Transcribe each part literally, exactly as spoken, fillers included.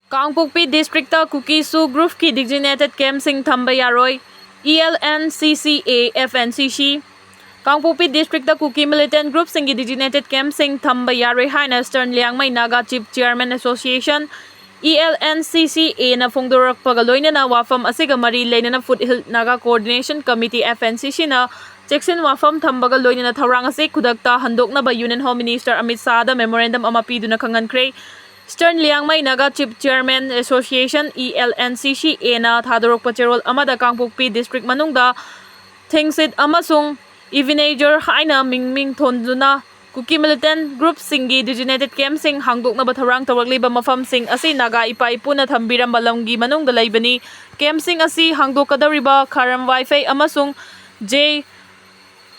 ꯀꯥꯡꯄꯣꯛꯄꯤ district ꯀꯨꯀꯤ ꯁꯨ ꯒ꯭ꯔꯨꯞꯀꯤ ꯗꯤꯖꯤꯅꯦꯇꯦꯠ ꯀꯦꯝꯞꯁꯤꯡ ꯊꯝꯕ ꯌꯥꯔꯣꯏ꯫ E L N C C A, F N C C꯫ Kangpokpi district ꯀꯨꯀꯤ ꯃꯤꯂꯤꯇꯦꯟ ꯒ꯭ꯔꯨꯞꯁꯤꯡꯒꯤ ꯗꯤꯖꯤꯅꯦꯇꯦꯠ ꯀꯦꯝꯞꯁꯤꯡ ꯊꯝꯕ ꯌꯥꯔꯣꯏ ꯍꯥꯏꯅ Eastern Liangmai Naga Chief Chairman Association, E L N C C A ꯅ ꯐꯣꯡꯗꯣꯔꯛꯄꯒ ꯂꯣꯏꯅꯅ ꯋꯥꯐꯝ ꯑꯁꯤꯒ ꯃꯔꯤ ꯂꯩꯅꯅ Foothill Naga Coordination Committee, F N C C ꯅ ꯆꯦꯛꯁꯤꯟ ꯋꯥꯐꯝ ꯊꯝꯕꯒ ꯂꯣꯏꯅꯅ ꯊꯧꯔꯥꯡ ꯑꯁꯤ ꯈꯨꯗꯛꯇ ꯍꯟꯗꯣꯛꯅꯕ Union Home Minister Amit ꯁꯥꯍꯗ memorandum ꯑꯃ ꯄꯤꯗꯨꯅ ꯈꯪꯍꯟꯈ꯭ꯔꯦ꯫ Eastern Liangmai Naga Chief Chairman Association, E L N C C A ꯅ ꯊꯥꯗꯣꯔꯛꯄ ꯆꯦꯔꯣꯜ ꯑꯃꯗ ꯀꯥꯡꯄꯣꯛꯄꯤ ꯗꯤꯁꯇ꯭ꯔꯤꯛ ꯃꯅꯨꯡꯗ ꯊꯦꯡꯁꯤꯠ ꯑꯃꯁꯨꯡ ꯏꯚꯤꯅꯦꯖꯔ ꯍꯥꯏꯅ ꯃꯤꯡ ꯃꯤꯡ ꯊꯣꯟꯗꯨꯅ ꯀꯨꯀꯤ ꯃꯤꯂꯤꯇꯦꯟ ꯒ꯭ꯔꯨꯞꯁꯤꯡꯒꯤ ꯗꯤꯖꯤꯅꯦꯇꯦꯠ ꯀꯦꯝꯞꯁꯤꯡ ꯍꯥꯡꯗꯣꯛꯅꯕ ꯊꯧꯔꯥꯡ ꯇꯧꯔꯛꯂꯤꯕ ꯃꯐꯝꯁꯤꯡ ꯑꯁꯤ ꯅꯥꯒꯥ ꯏꯄꯥ ꯏꯄꯨꯅ ꯊꯝꯕꯤꯔꯝꯕ ꯂꯝꯒꯤ ꯃꯅꯨꯡꯗ ꯂꯩꯕꯅꯤ꯫ ꯀꯦꯝꯞꯁꯤꯡ ꯑꯁꯤ ꯍꯥꯡꯗꯣꯛꯀꯗꯧꯔꯤꯕ ꯈꯥꯔꯝ ꯋꯥꯏꯐꯩ ꯑꯃꯁꯨꯡ ꯖꯦ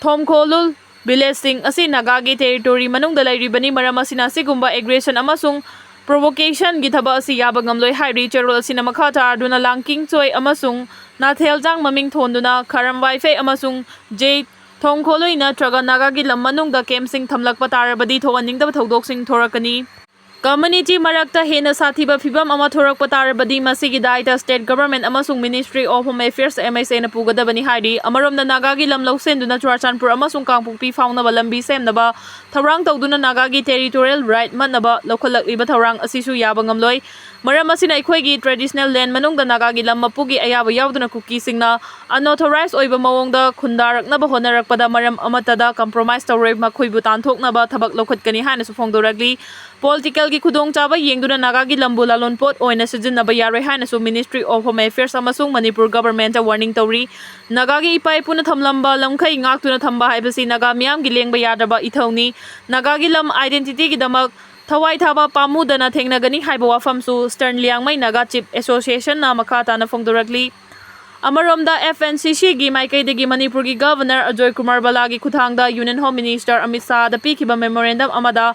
ꯊꯣꯝꯈꯣꯂꯨꯜ ꯚꯤꯂꯦꯖꯁꯤꯡ ꯑꯁꯤ ꯅꯥꯒꯥꯒꯤ ꯇꯦꯔꯤꯇꯣꯔꯤ ꯃꯅꯨꯡꯗ ꯂꯩꯔꯤꯕꯅꯤ꯫ ꯃꯔꯝ ꯑꯁꯤꯅ ꯑꯁꯤꯒꯨꯝꯕ ꯑꯦꯒ꯭ꯔꯦꯁꯟ ꯑꯃꯁꯨꯡ ꯄ꯭ꯔꯣꯚꯣꯀꯦꯁꯟꯒꯤ ꯊꯕꯛ ꯑꯁꯤ ꯌꯥꯕ ꯉꯝꯂꯣꯏ ꯍꯥꯏꯔꯤ꯫ ꯆꯦꯔꯣꯜ ꯑꯁꯤꯅ ꯃꯈꯥ ꯇꯥꯗꯨꯅ ꯂꯥꯡꯀꯤꯡꯆꯣꯏ ꯑꯃꯁꯨꯡ ꯅꯥꯊꯦꯜꯖꯥꯡ ꯃꯃꯤꯡ ꯊꯣꯟꯗꯨꯅ ꯈꯥꯔꯝ ꯋꯥꯏꯐꯩ ꯑꯃꯁꯨꯡ ꯖꯦ ꯊꯣꯡꯈꯣꯂꯨꯏ ꯅꯠꯇ꯭ꯔꯒ ꯅꯥꯒꯥꯒꯤ ꯂꯝ ꯃꯅꯨꯡꯗ ꯀꯦꯝꯞꯁꯤꯡ ꯊꯝꯂꯛꯄ ꯇꯥꯔꯕꯗꯤ ꯊꯣꯛꯍꯟꯅꯤꯡꯗꯕ ꯊꯧꯗꯣꯛꯁꯤꯡ ꯊꯣꯔꯛꯀꯅꯤ꯫ ꯀꯝꯃ꯭ꯌꯨꯅꯤꯇꯤ ꯃꯔꯛꯇ ꯍꯦꯟꯅ ꯁꯥꯊꯤꯕ ꯐꯤꯚꯝ ꯑꯃ ꯊꯣꯔꯛꯄ ꯇꯥꯔꯕꯗꯤ ꯃꯁꯤꯒꯤ ꯗꯥꯏꯇ State Government ꯑꯃꯁꯨꯡ Ministry of Home Affairs, M H A ꯅ ꯄꯨꯒꯗꯕꯅꯤ ꯍꯥꯏꯔꯤ꯫ ꯑꯃꯔꯣꯝꯗ ꯅꯥꯒꯥꯒꯤ ꯂꯝ ꯂꯧꯁꯤꯟꯗꯨꯅ ꯆꯨꯔꯥꯆꯥꯟꯄꯨꯔ ꯑꯃꯁꯨꯡ ꯀꯥꯡꯄꯣꯛꯄꯤ ꯐꯥꯎꯅꯕ ꯂꯝꯕꯤ ꯁꯦꯝꯅꯕ ꯊꯧꯔꯥꯡ ꯇꯧꯗꯨꯅ ꯅꯥꯒꯥꯒꯤ territorial right ꯃꯠꯅꯕ ꯂꯧꯈꯠꯂꯛꯂꯤꯕ ꯊꯧꯔꯥꯡ ꯑꯁꯤꯁꯨ ꯌꯥꯕ ꯉꯝꯂꯣꯏ꯫ ꯃꯔꯝ ꯑꯁꯤꯅ ꯑꯩꯈꯣꯏꯒꯤ traditional land ꯃꯅꯨꯡꯗ ꯅꯥꯒꯥꯒꯤ ꯂꯝ ꯃꯄꯨꯒꯤ ꯑꯌꯥꯕ ꯌꯥꯎꯗꯅ ꯀꯨꯀꯤꯁꯤꯡꯅ unauthorized ꯑꯣꯏꯕ ꯃꯑꯣꯡꯗ ꯈꯨꯟꯗꯥꯔꯛꯅꯕ ꯍꯣꯠꯅꯔꯛꯄꯗ ꯃꯔꯝ ꯑꯃꯠꯇꯗ compromise ꯇꯧꯔꯣꯏ꯫ ꯃꯈꯣꯏꯕꯨ ꯇꯥꯟꯊꯣꯛꯅꯕ ꯊꯕꯛ ꯂꯧꯈꯠꯀꯅꯤ ꯍꯥꯏꯅꯁꯨ ꯐꯣꯡꯗꯣꯔꯛꯂꯤ꯫ Politicalꯒꯤ ꯈꯨꯗꯣꯡꯆꯥꯕ ꯌꯦꯡꯗꯨꯅ ꯅꯥꯒꯥꯒꯤ ꯂꯝꯕꯨ ꯂꯥꯂꯣꯟꯄꯣꯠ ꯑꯣꯏꯅ ꯁꯤꯖꯤꯟꯅꯕ ꯌꯥꯔꯣꯏ ꯍꯥꯏꯅꯁꯨ Ministry of Home Affairs ꯑꯃꯁꯨꯡ ꯃꯅꯤꯄꯨꯔ Governmentꯇ warning ꯇꯧꯔꯤ꯫ ꯅꯥꯒꯥꯒꯤ ꯏꯄꯥ ꯏꯄꯨꯅ ꯊꯝꯂꯝꯕ ꯂꯝꯈꯩ ꯉꯥꯛꯇꯨꯅ ꯊꯝꯕ ꯍꯥꯏꯕꯁꯤ ꯅꯥꯒꯥ ꯃꯤꯌꯥꯝꯒꯤ ꯂꯦꯡꯕ ꯌꯥꯗ꯭ꯔꯕ ꯏꯊꯧꯅꯤ꯫ ꯅꯥꯒꯥꯒꯤ ꯂꯝ identityꯒꯤꯗꯃꯛ ꯊꯋꯥꯏ ꯊꯥꯕ ꯄꯥꯝꯃꯨꯗꯅ ꯊꯦꯡꯅꯒꯅꯤ ꯍꯥꯏꯕ ꯋꯥꯐꯝꯁꯨ Eastern Liangmai Naga Chief Associationꯅ ꯃꯈꯥ ꯇꯥꯅ ꯐꯣꯡꯗꯣꯔꯛꯂꯤ꯫ ꯑꯃꯔꯣꯝꯗ, F N C Cꯒꯤ ꯃꯥꯏꯀꯩꯗꯒꯤ ꯃꯅꯤꯄꯨꯔꯒꯤ Governor ꯑꯖꯣꯏ ꯀꯨꯃꯥꯔ ꯕꯂꯥꯒꯤ ꯈꯨꯠꯊꯥꯡꯗ Union Home Minister ꯑꯃꯤꯠ ꯁꯥꯍꯗ ꯄꯤꯈꯤꯕ memorandum ꯑꯃꯗ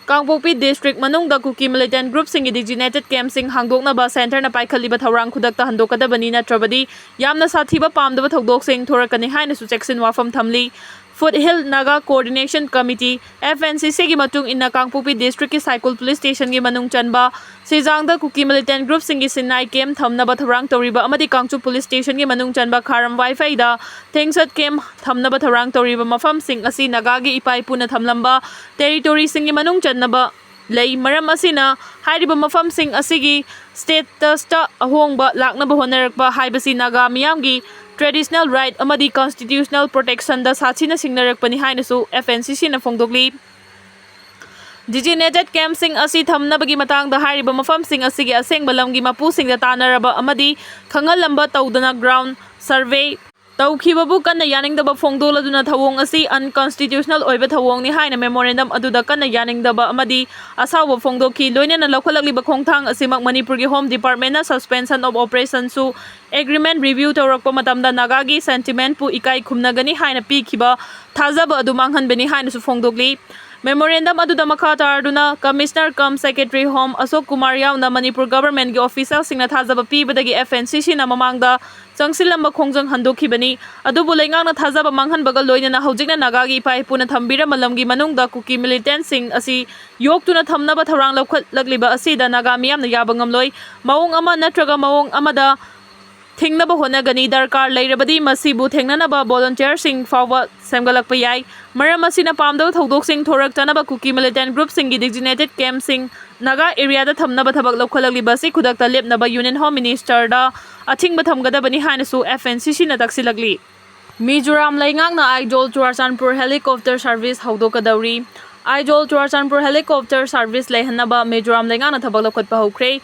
ꯀꯥꯡꯄꯣꯛꯄꯤ ꯗꯤꯁꯇ꯭ꯔꯤꯛ ꯃꯅꯨꯡꯗ ꯀꯨꯀꯤ ꯃꯤꯂꯤꯇꯦꯟ ꯒ꯭ꯔꯨꯞꯁꯤꯡꯒꯤ ꯗꯤꯖꯤꯅꯦꯇꯦꯠ ꯀꯦꯝꯞꯁꯤꯡ ꯍꯥꯡꯗꯣꯛꯅꯕ ꯁꯦꯟꯇꯔꯅ ꯄꯥꯏꯈꯠꯂꯤꯕ ꯊꯧꯔꯥꯡ ꯈꯨꯗꯛꯇ ꯍꯟꯗꯣꯛꯀꯗꯕꯅꯤ, ꯅꯠꯇ꯭ꯔꯕꯗꯤ ꯌꯥꯝꯅ ꯁꯥꯊꯤꯕ ꯄꯥꯝꯗꯕ ꯊꯧꯗꯣꯛꯁꯤꯡ ꯊꯣꯔꯛꯀꯅꯤ ꯍꯥꯏꯅꯁꯨ ꯆꯦꯛꯁꯤꯟ ꯋꯥꯐꯝ ꯊꯝꯂꯤ꯫ Foothill Naga Coordination Committee, F N C Cꯒꯤ ꯃꯇꯨꯡ ꯏꯟꯅ ꯀꯥꯡꯄꯣꯛꯄꯤ districtꯀꯤ ꯁꯥꯏꯀꯨꯜ police stationꯒꯤ ꯃꯅꯨꯡ ꯆꯟꯕ ꯁꯤꯖꯥꯡꯗ ꯀꯨꯀꯤ militant groupꯁꯤꯡꯒꯤ ꯁꯤꯟꯅꯥꯏ camp ꯊꯝꯅꯕ ꯊꯧꯔꯥꯡ ꯇꯧꯔꯤꯕ ꯑꯃꯗꯤ ꯀꯥꯡꯆꯨꯞ police stationꯒꯤ ꯃꯅꯨꯡ ꯆꯟꯕ ꯈꯥꯔꯝ ꯋꯥꯏꯐꯩꯗ ꯊꯦꯡꯁꯠ camp ꯊꯝꯅꯕ ꯊꯧꯔꯥꯡ ꯇꯧꯔꯤꯕ ꯃꯐꯝꯁꯤꯡ ꯑꯁꯤ ꯅꯥꯒꯥꯒꯤ ꯏꯄꯥ ꯏꯄꯨꯅ ꯊꯝꯂꯝꯕ territoryꯁꯤꯡꯒꯤ ꯃꯅꯨꯡ ꯆꯟꯅꯕ ꯂꯩ꯫ ꯃꯔꯝ ꯑꯁꯤꯅ ꯍꯥꯏꯔꯤꯕ ꯃꯐꯝꯁꯤꯡ ꯑꯁꯤꯒꯤ statusꯇ ꯑꯍꯣꯡꯕ ꯂꯥꯛꯅꯕ ꯍꯣꯠꯅꯔꯛꯄ ꯍꯥꯏꯕꯁꯤ ꯅꯥꯒꯥ ꯃꯤꯌꯥꯝꯒꯤ traditional right ꯑꯃꯗꯤ constitutional protectionꯗ ꯁꯥꯊꯤꯅ ꯁꯤꯡꯅꯔꯛꯄꯅꯤ ꯍꯥꯏꯅꯁꯨ F N C Cꯅ ꯐꯣꯡꯗꯣꯛꯂꯤ꯫ Designated campꯁꯤꯡ ꯑꯁꯤ ꯊꯝꯅꯕꯒꯤ ꯃꯇꯥꯡꯗ ꯍꯥꯏꯔꯤꯕ ꯃꯐꯝꯁꯤꯡ ꯑꯁꯤꯒꯤ ꯑꯁꯦꯡꯕ ꯂꯝꯒꯤ ꯃꯄꯨꯁꯤꯡꯗ ꯇꯥꯟꯅꯔꯕ ꯑꯃꯗꯤ ꯈꯪꯍꯜꯂꯝꯕ ꯇꯧꯗꯅ ground survey ꯇꯧꯈꯤꯕꯕꯨ ꯀꯟꯅ ꯌꯥꯅꯤꯡꯗꯕ ꯐꯣꯡꯗꯣꯛꯂꯗꯨꯅ ꯊꯧꯑꯣꯡ ꯑꯁꯤ unconstitutional ꯑꯣꯏꯕ ꯊꯧꯑꯣꯡꯅꯤ ꯍꯥꯏꯅ memorandum ꯑꯗꯨꯗ ꯀꯟꯅ ꯌꯥꯅꯤꯡꯗꯕ ꯑꯃꯗꯤ ꯑꯁꯥꯎꯕ ꯐꯣꯡꯗꯣꯛꯈꯤ꯫ ꯂꯣꯏꯅꯅ ꯂꯧꯈꯠꯂꯛꯂꯤꯕ ꯈꯣꯡꯊꯥꯡ ꯑꯁꯤꯃꯛ ꯃꯅꯤꯄꯨꯔꯒꯤ Home Departmentꯅ suspension of operationꯁꯨ agreement review ꯇꯧꯔꯛꯄ ꯃꯇꯝꯗ ꯅꯥꯒꯥꯒꯤ sentimentꯄꯨ ꯏꯀꯥꯏ ꯈꯨꯝꯅꯒꯅꯤ ꯍꯥꯏꯅ ꯄꯤꯈꯤꯕ ꯊꯥꯖꯕ ꯑꯗꯨ ꯃꯥꯡꯍꯟꯕꯅꯤ ꯍꯥꯏꯅꯁꯨ ꯐꯣꯡꯗꯣꯛꯂꯤ꯫ Memorandum ꯑꯗꯨꯗ ꯃꯈꯥ ꯇꯥꯔꯗꯨꯅ Commissioner cum Secretary Home ꯑꯁꯣꯛ ꯀꯨꯃꯥꯔ ꯌꯥꯎꯅ ꯃꯅꯤꯄꯨꯔ governmentꯀꯤ officialꯁꯤꯡꯅ ꯊꯥꯖꯕ ꯄꯤꯕꯗꯒꯤ F N C Cꯅ ꯃꯃꯥꯡꯗ ꯆꯪꯁꯤꯜꯂꯝꯕ ꯈꯣꯡꯖꯪ ꯍꯟꯗꯣꯛꯈꯤꯕꯅꯤ꯫ ꯑꯗꯨꯕꯨ ꯂꯩꯉꯥꯛꯅ ꯊꯥꯖꯕ ꯃꯥꯡꯍꯟꯕꯒ ꯂꯣꯏꯅꯅ ꯍꯧꯖꯤꯛꯅ ꯅꯥꯒꯥꯒꯤ ꯏꯄꯥ ꯏꯄꯨꯅ ꯊꯝꯕꯤꯔꯝꯕ ꯂꯝꯒꯤ ꯃꯅꯨꯡꯗ ꯀꯨꯀꯤ militantꯁꯤꯡ ꯑꯁꯤ ꯌꯣꯛꯇꯨꯅ ꯊꯝꯅꯕ ꯊꯧꯔꯥꯡ ꯂꯧꯈꯠꯂꯛꯂꯤꯕ ꯑꯁꯤꯗ ꯅꯥꯒꯥ ꯃꯤꯌꯥꯝꯅ ꯌꯥꯕ ꯉꯝꯂꯣꯏ꯫ ꯃꯑꯣꯡ ꯑꯃ ꯅꯠꯇ꯭ꯔꯒ ꯃꯑꯣꯡ ꯑꯃꯗ ꯊꯤꯡꯅꯕ ꯍꯣꯠꯅꯒꯅꯤ꯫ ꯗꯔꯀꯥꯔ ꯂꯩꯔꯕꯗꯤ ꯃꯁꯤꯕꯨ ꯊꯦꯡꯅꯅꯕ volunteerꯁꯤꯡ ꯐꯥꯎꯕ ꯁꯦꯝꯒꯠꯂꯛꯄ ꯌꯥꯏ꯫ ꯃꯔꯝ ꯑꯁꯤꯅ ꯄꯥꯝꯗꯕ ꯊꯧꯗꯣꯛꯁꯤꯡ ꯊꯣꯔꯛꯇꯅꯕ ꯀꯨꯀꯤ militant groupꯁꯤꯡꯒꯤ designated campꯁꯤꯡ ꯅꯥꯒꯥ areaꯗ ꯊꯝꯅꯕ ꯊꯕꯛ ꯂꯧꯈꯠꯂꯛꯂꯤꯕ ꯑꯁꯤ ꯈꯨꯗꯛꯇ ꯂꯦꯞꯅꯕ Union Home Ministerꯗ ꯑꯊꯤꯡꯕ ꯊꯝꯒꯗꯕꯅꯤ ꯍꯥꯏꯅꯁꯨ F N C Cꯅ ꯇꯛꯁꯤꯜꯂꯛꯂꯤ꯫ ꯃꯤꯖꯣꯔꯥꯝ ꯂꯩꯉꯥꯛꯅ Aizawl Churachandpur helicopter service ꯍꯧꯗꯣꯛꯀꯗꯧꯔꯤ꯫ Aizawl Churachandpur helicopter service ꯂꯩꯍꯟꯅꯕ Mizoram ꯂꯩꯉꯥꯛꯅ ꯊꯕꯛ ꯂꯧꯈꯠꯄ ꯍꯧꯈ꯭ꯔꯦ꯫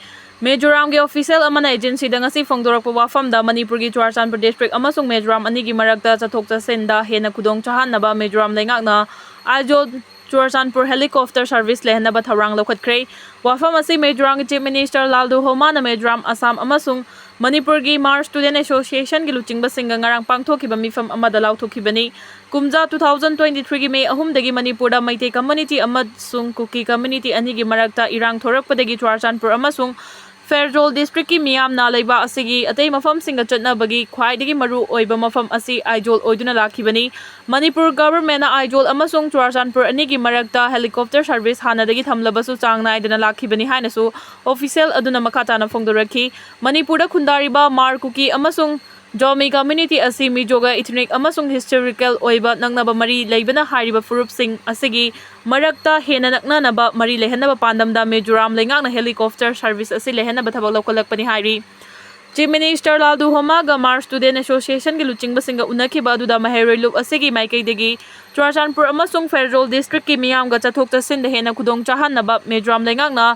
ꯃꯤꯖꯣꯔꯥꯝꯒꯤ official ꯑꯃꯅ agencyꯗ ꯉꯁꯤ ꯐꯣꯡꯗꯣꯔꯛꯄ ꯋꯥꯐꯝꯗ ꯃꯅꯤꯄꯨꯔꯒꯤ ꯆꯨꯔꯥꯆꯥꯟꯄꯨꯔ district ꯑꯃꯁꯨꯡ ꯃꯤꯖꯣꯔꯥꯝ ꯑꯅꯤꯒꯤ ꯃꯔꯛꯇ ꯆꯠꯊꯣꯛ ꯆꯠꯁꯤꯟꯗ ꯍꯦꯟꯅ ꯈꯨꯗꯣꯡ ꯆꯥꯍꯟꯅꯕ ꯃꯤꯖꯣꯔꯥꯝ ꯂꯩꯉꯥꯛꯅ ꯑꯥꯏꯖꯣꯜ ꯆꯨꯔꯥꯆꯥꯟꯄꯨꯔ helicopter service ꯂꯩꯍꯟꯅꯕ ꯊꯧꯔꯥꯡ ꯂꯧꯈꯠꯈ꯭ꯔꯦ꯫ ꯋꯥꯐꯝ ꯑꯁꯤ ꯃꯤꯖꯣꯔꯥꯝꯒꯤ Chief Minister ꯂꯥꯜꯗꯨꯍꯣꯃꯥꯅ ꯃꯤꯖꯣꯔꯥꯝ, ꯑꯁꯥꯝ ꯑꯃꯁꯨꯡ ꯃꯅꯤꯄꯨꯔꯒꯤ March Student Associationꯒꯤ ꯂꯨꯆꯤꯡꯕꯁꯤꯡꯒ ꯉꯔꯥꯡ ꯄꯥꯡꯊꯣꯛꯈꯤꯕ ꯃꯤꯐꯝ ꯑꯃꯗ ꯂꯥꯎꯊꯣꯛꯈꯤꯕꯅꯤ꯫ ꯀꯨꯝꯖꯥ two thousand twenty threeꯒꯤ May ꯑꯍꯨꯝꯗꯒꯤ ꯃꯅꯤꯄꯨꯔꯗ ꯃꯩꯇꯩ community ꯑꯃꯁꯨꯡ ꯀꯨꯀꯤ community ꯑꯅꯤꯒꯤ ꯃꯔꯛꯇ ꯏꯔꯥꯡ ꯊꯣꯔꯛꯄꯗꯒꯤ ꯆꯨꯔꯥꯆꯥꯟꯄꯨꯔ ꯑꯃꯁꯨꯡ ꯐꯦꯔꯖꯣꯜ ꯗꯤꯁꯇ꯭ꯔꯤꯛꯀꯤ ꯃꯤꯌꯥꯝꯅ ꯂꯩꯕꯥꯛ ꯑꯁꯤꯒꯤ ꯑꯇꯩ ꯃꯐꯝꯁꯤꯡꯒ ꯆꯠꯅꯕꯒꯤ ꯈ꯭ꯋꯥꯏꯗꯒꯤ ꯃꯔꯨ ꯑꯣꯏꯕ ꯃꯐꯝ ꯑꯁꯤ ꯑꯥꯏꯖꯣꯜ ꯑꯣꯏꯗꯨꯅ ꯂꯥꯛꯈꯤꯕꯅꯤ꯫ ꯃꯅꯤꯄꯨꯔ ꯒꯚꯔꯟꯃꯦꯟꯅ ꯑꯥꯏꯖꯣꯜ ꯑꯃꯁꯨꯡ ꯆꯨꯔꯥꯆꯥꯟꯄꯨꯔ ꯑꯅꯤꯒꯤ ꯃꯔꯛꯇ ꯍꯦꯂꯤꯀꯣꯞꯇꯔ ꯁꯔꯚꯤꯁ ꯍꯥꯟꯅꯗꯒꯤ ꯊꯝꯂꯕꯁꯨ ꯆꯥꯡ ꯅꯥꯏꯗꯅ ꯂꯥꯛꯈꯤꯕꯅꯤ ꯍꯥꯏꯅꯁꯨ ꯑꯣꯐꯤꯁꯤꯌꯦꯜ ꯑꯗꯨꯅ ꯃꯈꯥ ꯇꯥꯅ ꯐꯣꯡꯗꯣꯔꯛꯈꯤ꯫ ꯃꯅꯤꯄꯨꯔꯗ ꯈꯨꯟꯗꯥꯔꯤꯕ ꯃꯥꯔ, ꯀꯨꯀꯤ ꯑꯃꯁꯨꯡ ꯖꯣꯃꯤ ꯀꯝꯃ꯭ꯌꯨꯅꯤꯇꯤ ꯑꯁꯤ ꯃꯤꯖꯣꯒ ꯏꯊꯅꯤꯛ ꯑꯃꯁꯨꯡ ꯍꯤꯁꯇꯣꯔꯤꯀꯦꯜ ꯑꯣꯏꯕ ꯅꯛꯅꯕ ꯃꯔꯤ ꯂꯩꯕꯅ ꯍꯥꯏꯔꯤꯕ ꯐꯨꯔꯨꯞꯁꯤꯡ ꯑꯁꯤꯒꯤ ꯃꯔꯛꯇ ꯍꯦꯟꯅ ꯅꯛꯅꯅꯕ ꯃꯔꯤ ꯂꯩꯍꯟꯅꯕ ꯄꯥꯟꯗꯝꯗ ꯃꯤꯖꯣꯔꯥꯝ ꯂꯩꯉꯥꯛꯅ ꯍꯦꯂꯤꯀꯣꯞꯇꯔ ꯁꯔꯚꯤꯁ ꯑꯁꯤ ꯂꯩꯍꯟꯅꯕ ꯊꯕꯛ ꯂꯧꯈꯠꯂꯛꯄꯅꯤ ꯍꯥꯏꯔꯤ꯫ ꯆꯤꯐ ꯃꯤꯅꯤꯁꯇꯔ ꯂꯥꯜꯗꯨ ꯍꯣꯃꯥꯒ ꯃꯥꯔ ꯁ꯭ꯇꯨꯗꯦꯟ ꯑꯦꯁꯣꯁꯤꯌꯦꯁꯟꯒꯤ ꯂꯨꯆꯤꯡꯕꯁꯤꯡꯒ ꯎꯅꯈꯤꯕ ꯑꯗꯨꯗ ꯃꯍꯩꯔꯣꯏ ꯂꯨꯞ ꯑꯁꯤꯒꯤ ꯃꯥꯏꯀꯩꯗꯒꯤ ꯆꯨꯔꯥꯆꯥꯟꯄꯨꯔ ꯑꯃꯁꯨꯡ ꯐꯦꯔꯖꯣꯜ ꯗꯤꯁꯇ꯭ꯔꯤꯛꯀꯤ ꯃꯤꯌꯥꯝꯒ ꯆꯠꯊꯣꯛ ꯆꯠꯁꯤꯟꯗ ꯍꯦꯟꯅ ꯈꯨꯗꯣꯡ ꯆꯥꯍꯟꯅꯕ ꯃꯤꯖꯣꯔꯥꯝ ꯂꯩꯉꯥꯛꯅ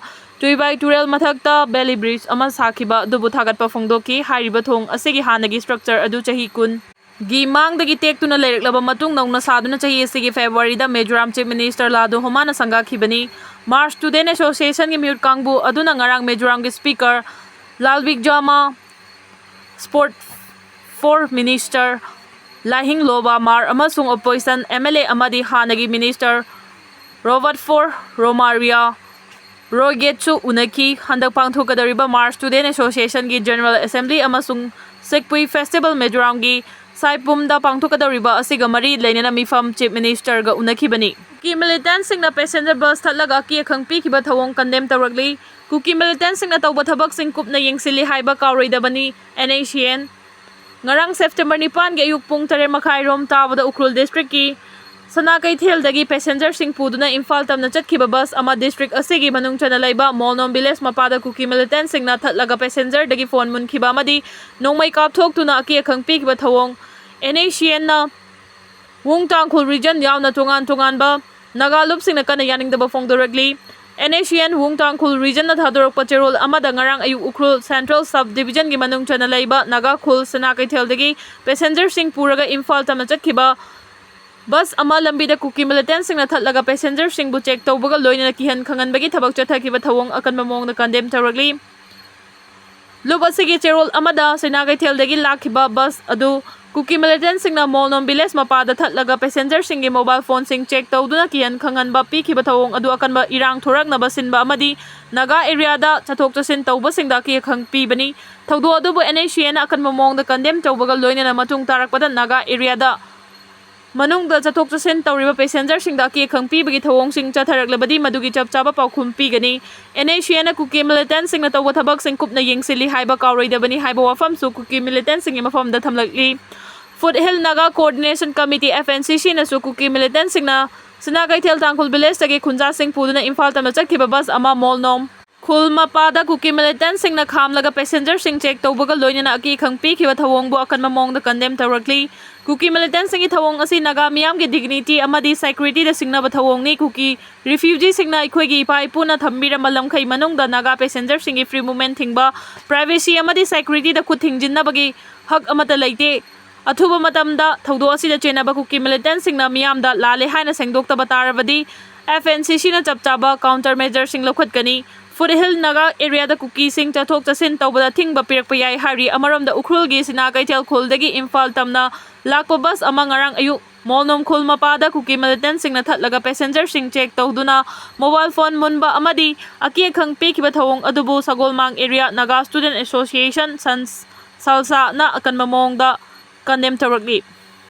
ꯇꯨꯏꯕꯥꯏ ꯇꯨꯔꯦꯜ ꯃꯊꯛꯇ ꯕꯦꯂꯤ ꯕ꯭ꯔꯤꯖ ꯑꯃ ꯁꯥꯈꯤꯕ ꯑꯗꯨꯕꯨ ꯊꯥꯒꯠꯄ ꯐꯣꯡꯗꯣꯛꯈꯤ꯫ ꯍꯥꯏꯔꯤꯕ ꯊꯣꯡ ꯑꯁꯤꯒꯤ ꯍꯥꯟꯅꯒꯤ ꯁ꯭ꯇ꯭ꯔꯛꯆꯔ ꯑꯗꯨ ꯆꯍꯤ ꯀꯨꯟ ꯒꯤ ꯃꯥꯡꯗꯒꯤ ꯇꯦꯛꯇꯨꯅ ꯂꯩꯔꯛꯂꯕ ꯃꯇꯨꯡ ꯅꯧꯅ ꯁꯥꯗꯨꯅ ꯆꯍꯤ ꯑꯁꯤꯒꯤ ꯐꯦꯕ꯭ꯔꯨꯋꯥꯔꯤꯗ ꯃꯤꯖꯣꯔꯥꯝ ꯆꯤꯐ ꯃꯤꯅꯤꯁꯇꯔ ꯂꯥꯗꯨ ꯍꯣꯃꯥꯅ ꯁꯪꯒꯥꯈꯤꯕꯅꯤ꯫ ꯃꯥꯔ ꯁ꯭ꯇꯨꯗꯦꯟ ꯑꯦꯁꯣꯁꯤꯌꯦꯁꯟꯒꯤ ꯃꯤꯍꯨꯠ ꯀꯥꯡꯕꯨ ꯑꯗꯨꯅ ꯉꯔꯥꯡ ꯃꯤꯖꯣꯔꯥꯝꯒꯤ ꯁ꯭ꯄꯤꯀꯔ ꯂꯥꯜꯕꯤꯛꯖꯥꯃꯥ, ꯁ꯭ꯄꯣꯔꯠ ꯐꯣꯔ ꯃꯤꯅꯤꯁꯇꯔ ꯂꯥꯏꯍꯤꯡꯂꯣꯕꯥ ꯃꯥꯔ ꯑꯃꯁꯨꯡ ꯑꯣꯄꯣꯖꯤꯁꯟ ꯑꯦꯝ ꯑꯦꯜ ꯑꯦ ꯑꯃꯗꯤ ꯍꯥꯟꯅꯒꯤ ꯃꯤꯅꯤꯁꯇꯔ ꯔꯣꯕꯥꯔꯠ ꯐꯣꯔ ꯔꯣꯃꯥꯔꯤꯌꯥ ꯔꯣꯒꯦꯠꯁꯨ ꯎꯅꯈꯤ꯫ ꯍꯟꯗꯛ ꯄꯥꯡꯊꯣꯛꯀꯗꯧꯔꯤꯕ ꯃꯥꯔ ꯁ꯭ꯇꯨꯗꯦꯟ ꯑꯦꯁꯣꯁꯤꯌꯦꯁꯟꯒꯤ ꯖꯦꯅꯔꯦꯜ ꯑꯦꯁꯦꯝꯕ꯭ꯂꯤ ꯑꯃꯁꯨꯡ ꯁꯤꯛꯄꯨꯏ ꯐꯦꯁꯇꯤꯚꯦꯜ ꯃꯤꯖꯣꯔꯥꯝꯒꯤ ꯁꯥꯏꯄꯨꯝꯗ ꯄꯥꯡꯊꯣꯛꯀꯗꯧꯔꯤꯕ ꯑꯁꯤꯒ ꯃꯔꯤ ꯂꯩꯅꯅ ꯃꯤꯐꯝ ꯆꯤꯐ ꯃꯤꯅꯤꯁꯇꯔꯒ ꯎꯅꯈꯤꯕꯅꯤ꯫ ꯀꯨꯀꯤ ꯃꯤꯂꯤꯇꯦꯟꯠꯁꯤꯡꯅ ꯄꯦꯁꯦꯟꯖꯔ ꯕꯁ ꯊꯠꯂꯒ ꯑꯀꯤ ꯑꯈꯪ ꯄꯤꯈꯤꯕ ꯊꯧꯑꯣꯡ ꯀꯟꯗꯦꯝ ꯇꯧꯔꯛꯂꯤ꯫ ꯀꯨꯀꯤ ꯃꯤꯂꯤꯇꯦꯟꯠꯁꯤꯡꯅ ꯇꯧꯕ ꯊꯕꯛꯁꯤꯡ ꯀꯨꯞꯅ ꯌꯦꯡꯁꯤꯜꯂꯤ ꯍꯥꯏꯕ ꯀꯥꯎꯔꯣꯏꯗꯕꯅꯤ, ꯑꯦꯟ ꯑꯩꯆ ꯁꯤ ꯑꯦꯟ꯫ ꯉꯔꯥꯡ ꯁꯦꯞꯇꯦꯝꯕꯔ ꯅꯤꯄꯥꯟꯒꯤ ꯑꯌꯨꯛ ꯄꯨꯡ ꯇꯔꯦꯠ ꯃꯈꯥꯏ ꯔꯣꯝ ꯇꯥꯕꯗ ꯎꯈ꯭ꯔꯨꯜ ꯗꯤꯁꯇ꯭ꯔꯤꯛꯀꯤ ꯁꯅꯥ ꯀꯩꯊꯦꯜꯗꯒꯤ ꯄꯦꯁꯦꯟꯖꯔꯁꯤꯡ ꯄꯨꯗꯨꯅ ꯏꯝꯐꯥꯜ ꯇꯝꯅ ꯆꯠꯈꯤꯕ ꯕꯁ ꯑꯃ ꯗꯤꯁꯇ꯭ꯔꯤꯛ ꯑꯁꯤꯒꯤ ꯃꯅꯨꯡ ꯆꯟꯅ ꯂꯩꯕ ꯃꯣꯜꯅꯣꯝ ꯚꯤꯂꯦꯖ ꯃꯄꯥꯗ ꯀꯨꯀꯤ ꯃꯤꯂꯤꯇꯦꯟꯠꯁꯤꯡꯅ ꯊꯠꯂꯒ ꯄꯦꯁꯦꯟꯖꯔꯗꯒꯤ ꯐꯣꯟ ꯃꯨꯟꯈꯤꯕ ꯑꯃꯗꯤ ꯅꯣꯡꯃꯩ ꯀꯥꯞꯊꯣꯛꯇꯨꯅ ꯑꯀꯤ ꯑꯈꯪ ꯄꯤꯈꯤꯕ ꯊꯧꯑꯣꯡ and H C ꯑꯦꯟꯅ ꯋꯨꯡ Tangkhul region ꯌꯥꯎꯅ ꯇꯣꯉꯥꯟ ꯇꯣꯉꯥꯟꯕ ꯅꯥꯒꯥ ꯂꯨꯞꯁꯤꯡꯅ ꯀꯟꯅ ꯌꯥꯅꯤꯡꯗꯕ ꯐꯣꯡꯗꯣꯔꯛꯂꯤ꯫ ꯑꯦꯟ ꯑꯩꯆ ꯁꯤ ꯑꯦꯟ ꯋꯨꯡ ꯇꯥꯡꯈꯨꯜ ꯔꯤꯖꯟꯅ ꯊꯥꯗꯣꯔꯛꯄ ꯆꯦꯔꯣꯜ ꯑꯃꯗ ꯉꯔꯥꯡ ꯑꯌꯨꯛ ꯎꯈ꯭ꯔꯨꯜ ꯁꯦꯟꯇ꯭ꯔꯦꯜ ꯁꯕ ꯗꯤꯚꯤꯖꯟꯒꯤ ꯃꯅꯨꯡ ꯆꯟꯅ ꯂꯩꯕ ꯅꯥꯒꯥ ꯈꯨꯜ ꯁꯅꯥ ꯀꯩꯊꯦꯜꯗꯒꯤ ꯄꯦꯁꯦꯟꯖꯔꯁꯤꯡ ꯄꯨꯔꯒ ꯏꯝꯐꯥꯜ ꯇꯝꯅ ꯆꯠꯈꯤꯕ ꯕꯁ ꯑꯃ ꯂꯝꯕꯤꯗ ꯀꯨꯀꯤ ꯃꯤꯂꯤꯇꯦꯟꯠꯁꯤꯡꯅ ꯊꯠꯂꯒ ꯄꯦꯁꯦꯟꯖꯔꯁꯤꯡꯕꯨ ꯆꯦꯛ ꯇꯧꯕꯒ ꯂꯣꯏꯅꯅ ꯀꯤꯍꯟ ꯈꯪꯍꯟꯕꯒꯤ ꯊꯕꯛ ꯆꯠꯊꯈꯤꯕ ꯊꯧꯑꯣꯡ ꯑꯀꯟꯕ ꯃꯑꯣꯡꯗ ꯀꯟꯗꯦꯝ ꯇꯧꯔꯛꯂꯤ꯫ ꯂꯨꯞ ꯑꯁꯤꯒꯤ ꯆꯦꯔꯣꯜ ꯑꯃꯗ ꯁꯅꯥ ꯀꯩꯊꯦꯜꯗꯒꯤ ꯂꯥꯛꯈꯤꯕ ꯕꯁ ꯑꯗꯨ ꯀꯨꯀꯤ ꯃꯤꯂꯤꯇꯦꯟꯁꯤꯡꯅ ꯃꯣꯜꯅꯣꯝ ꯚꯤꯂꯦꯖ ꯃꯄꯥꯗ ꯊꯠꯂꯒ ꯄꯦꯁꯦꯟꯖꯔꯁꯤꯡꯒꯤ ꯃꯣꯕꯥꯏꯜ ꯐꯣꯟꯁꯤꯡ ꯆꯦꯛ ꯇꯧꯗꯨꯅ ꯀꯤꯍꯟ ꯈꯪꯍꯟꯕ ꯄꯤꯈꯤꯕ ꯊꯧꯑꯣꯡ ꯑꯗꯨ ꯑꯀꯟꯕ ꯏꯔꯥꯡ ꯊꯣꯔꯛꯅꯕ ꯁꯤꯟꯕ ꯑꯃꯗꯤ ꯅꯥꯒꯥ ꯑꯦꯔꯤꯌꯥꯗ ꯆꯠꯊꯣꯛ ꯆꯠꯁꯤꯟ ꯇꯧꯕꯁꯤꯡꯗ ꯑꯀꯤ ꯑꯈꯪ ꯄꯤꯕꯅꯤ꯫ ꯊꯧꯗꯣꯛ ꯑꯗꯨꯕꯨ NHCAꯅ ꯑꯀꯟꯕ ꯃꯑꯣꯡꯗ ꯀꯟꯗꯦꯝ ꯇꯧꯕꯒ ꯂꯣꯏꯅꯅ ꯃꯇꯨꯡ ꯇꯥꯔꯛꯄꯗ ꯅꯥꯒꯥ ꯑꯦꯔꯤꯌꯥꯗ ꯃꯅꯨꯡꯗ ꯆꯠꯊꯣꯛ ꯆꯠꯁꯤꯟ ꯇꯧꯔꯤꯕ ꯄꯦꯁꯦꯟꯖꯔꯁꯤꯡꯗ ꯑꯀꯤ ꯑꯈꯪ ꯄꯤꯕꯒꯤ ꯊꯧꯑꯣꯡꯁꯤꯡ ꯆꯠꯊꯔꯛꯂꯕꯗꯤ ꯃꯗꯨꯒꯤ ꯆꯞ ꯆꯥꯕ ꯄꯥꯎꯈꯨꯝ ꯄꯤꯒꯅꯤ꯫ NHCAꯅ ꯀꯨꯀꯤ ꯃꯤꯂꯤꯇꯦꯟꯁꯤꯡꯅ ꯇꯧꯕ ꯊꯕꯛꯁꯤꯡ ꯀꯨꯞꯅ ꯌꯦꯡꯁꯤꯜꯂꯤ ꯍꯥꯏꯕ ꯀꯥꯎꯔꯣꯏꯗꯕꯅꯤ ꯍꯥꯏꯕ ꯋꯥꯐꯝꯁꯨ ꯀꯨꯀꯤ ꯃꯤꯂꯤꯇꯦꯟꯁꯤꯡꯒꯤ ꯃꯐꯝꯗ ꯊꯝꯂꯛꯂꯤ꯫ Foothill Naga coordination committee, FNCCꯅꯁꯨ ꯀꯨꯀꯤ ꯃꯤꯂꯤꯇꯦꯟꯁꯤꯡꯅ ꯁꯤꯅꯥ ꯀꯩꯊꯦꯜ ꯇꯥꯡꯈꯨꯜ ꯚꯤꯂꯦꯖꯇꯒꯤ ꯈꯨꯟꯖꯥꯁꯤꯡ ꯄꯨꯗꯨꯅ ꯏꯝꯐꯥꯜ ꯇꯝꯅ ꯆꯠꯈꯤꯕ ꯕꯁ ꯑꯃ ꯃꯣꯜꯅꯣꯝ ꯈꯨꯜ ꯃꯄꯥꯗ ꯀꯨꯀꯤ ꯃꯤꯂꯤꯇꯦꯟꯁꯤꯡꯅ ꯈꯥꯝꯂꯒ ꯄꯦꯁꯦꯟꯖꯔꯁꯤꯡ ꯆꯦꯛ ꯇꯧꯕꯒ ꯂꯣꯏꯅꯅ ꯑꯀꯤ ꯑꯈꯪ ꯄꯤꯈꯤꯕ ꯊꯧꯑꯣꯡꯕꯨ ꯑꯀꯟꯕ ꯃꯑꯣꯡꯗ ꯀꯟꯗꯦꯝ ꯇꯧꯔꯛꯂꯤ꯫ ꯀꯨꯀꯤ ꯃꯤꯂꯤꯇꯦꯟꯁꯤꯡꯒꯤ ꯊꯧꯑꯣꯡ ꯑꯁꯤ ꯅꯥꯒꯥ ꯃꯤꯌꯥꯝꯒꯤ ꯗꯤꯒꯅꯤꯇꯤ ꯑꯃꯗꯤ ꯁꯦꯀ꯭ꯌꯨꯔꯤꯇꯤꯗ ꯁꯤꯡꯅꯕ ꯊꯧꯑꯣꯡꯅꯤ꯫ ꯀꯨꯀꯤ ꯔꯤꯐ꯭ꯌꯨꯖꯤꯁꯤꯡꯅ ꯑꯩꯈꯣꯏꯒꯤ ꯏꯄꯥ ꯏꯄꯨꯅ ꯊꯝꯕꯤꯔꯝꯕ ꯂꯝꯈꯩ ꯃꯅꯨꯡꯗ ꯅꯥꯒꯥ ꯄꯦꯁꯦꯟꯖꯔꯁꯤꯡꯒꯤ ꯐ꯭ꯔꯤ ꯃꯨꯚꯃꯦꯟ ꯊꯤꯡꯕ, ꯄ꯭ꯔꯥꯏꯚꯦꯁꯤ ꯑꯃꯗꯤ ꯁꯦꯀ꯭ꯌꯨꯔꯤꯇꯤꯗ ꯈꯨꯠ ꯊꯤꯡꯖꯤꯟꯅꯕꯒꯤ ꯍꯛ ꯑꯃꯠꯇ ꯂꯩꯇꯦ꯫ ꯑꯊꯨꯕ ꯃꯇꯝꯗ ꯊꯧꯗꯣꯛ ꯑꯁꯤꯗ ꯆꯦꯟꯅꯕ ꯀꯨꯀꯤ ꯃꯤꯂꯤꯇꯦꯟꯁꯤꯡꯅ ꯃꯤꯌꯥꯝꯗ ꯂꯥꯜꯂꯦ ꯍꯥꯏꯅ ꯁꯦꯡꯗꯣꯛꯇꯕ ꯇꯥꯔꯕꯗꯤ FNCCꯅ ꯆꯞ ꯆꯥꯕ ꯀꯥꯎꯟꯇꯔ ꯃꯦꯖꯔꯁꯤꯡ ꯂꯧꯈꯠꯀꯅꯤ꯫ ꯐꯨꯠ ꯍꯤꯜ ꯅꯥꯒꯥ ꯑꯦꯔꯤꯌꯥꯗ ꯀꯨꯀꯤꯁꯤꯡ ꯆꯠꯊꯣꯛ ꯆꯠꯁꯤꯟ ꯇꯧꯕꯗ ꯑꯊꯤꯡꯕ ꯄꯤꯔꯛꯄ ꯌꯥꯏ ꯍꯥꯏꯔꯤ꯫ ꯑꯃꯔꯣꯝꯗ ꯎꯈ꯭ꯔꯨꯜꯒꯤ ꯁꯤꯅꯥ ꯀꯩꯊꯦꯜ ꯈꯨꯜꯗꯒꯤ ꯏꯝꯐꯥꯜ ꯇꯝꯅ ꯂꯥꯛꯄ ꯕꯁ ꯑꯃ ꯉꯔꯥꯡ ꯑꯌꯨꯛ ꯃꯣꯜꯅꯣꯝ ꯈꯨꯜ ꯃꯄꯥꯗ ꯀꯨꯀꯤ ꯃꯤꯂꯤꯇꯦꯟꯁꯤꯡꯅ ꯊꯠꯂꯒ ꯄꯦꯁꯦꯟꯖꯔꯁꯤꯡ ꯆꯦꯛ ꯇꯧꯗꯨꯅ ꯃꯣꯕꯥꯏꯜ ꯐꯣꯟ ꯃꯨꯟꯕ ꯑꯃꯗꯤ ꯑꯀꯤ ꯑꯈꯪ ꯄꯤꯈꯤꯕ ꯊꯧꯑꯣꯡ ꯑꯗꯨꯕꯨ ꯁꯒꯣꯜꯃꯥꯡ ꯑꯦꯔꯤꯌꯥ ꯅꯥꯒꯥ ꯁ꯭ꯇꯨꯗꯦꯟꯠ ꯑꯦꯁꯣꯁꯤꯌꯦꯁꯟ ꯁꯟ-, ꯁꯜꯁꯥꯅ ꯑꯀꯟꯕ ꯃꯑꯣꯡꯗ ꯀꯟꯗꯦꯝ ꯇꯧꯔꯛꯂꯤ꯫